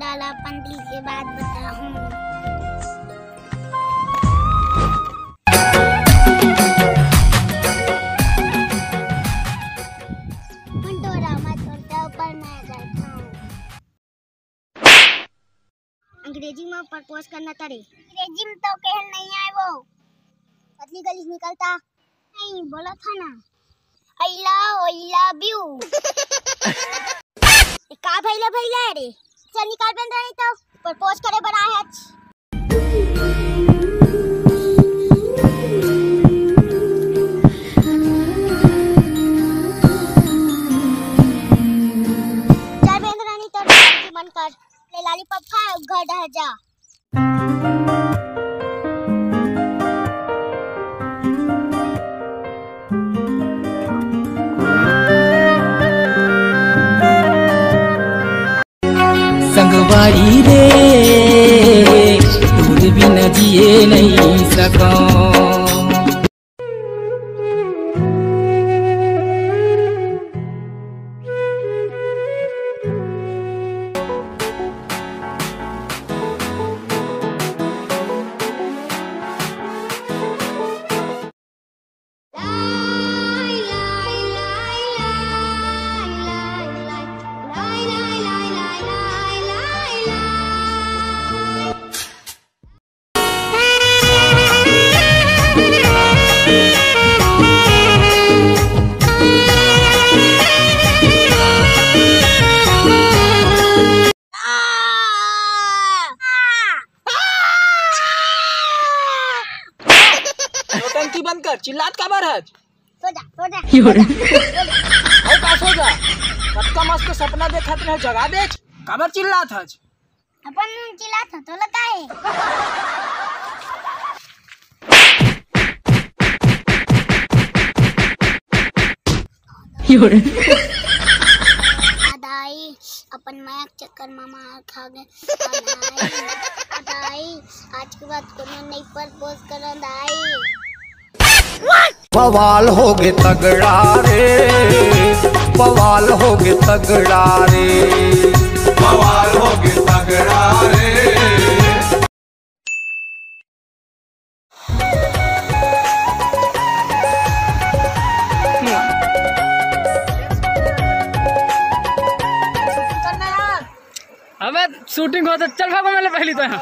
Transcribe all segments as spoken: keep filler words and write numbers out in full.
ला अपन दिल के बात बताहूँ। अंगरेजी में प्रपोज करना तारे। अंगरेजी में तो कहल नहीं आए वो। पतली गली से निकलता। नहीं, बोला था ना। I love, I love you। ए, का भैला भैला रे? चल निकाल बेंदरा नहीं तो प्रपोज करे बर आए हच। चल बेंदरा नहीं तो मन कर। ले लॉलीपॉप खा, घर डहर जा। संगवारी रे, तोर बिना जिए नहीं सकौं। नौटंकी बंद कर, चिल्लात काबर हच? सो जा, सो जा। अउ का सो जा? कतका मस्त सपना देखत रहे, जगा देच, काबर चिल्लात हच? अपन चिल्लात हो, तोला का हे? दाई, अपन माया के चक्कर में मार खा गए। दाई, दाई, आज के बाद कोनो नहीं प्रपोज करन दाई। बवाल होगे तगड़ा रे, बवाल होगे तगड़ा रे, बवाल होगे तगड़ा रे। अबे shooting होत हे, चल भागो, मैं ले पहली तो यहाँ।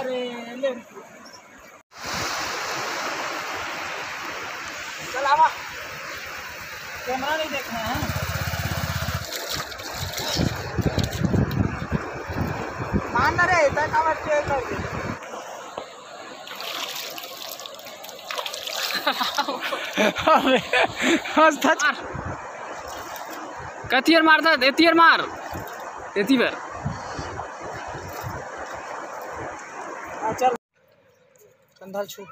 चल आवा, कैमरा नहीं देखना है। मान ना रे, तय कावर के कर दे। अबे, हंस धज। कतियर मार दा, एतियर मार। एती बर। हाँ, चल। कंधा ल छू।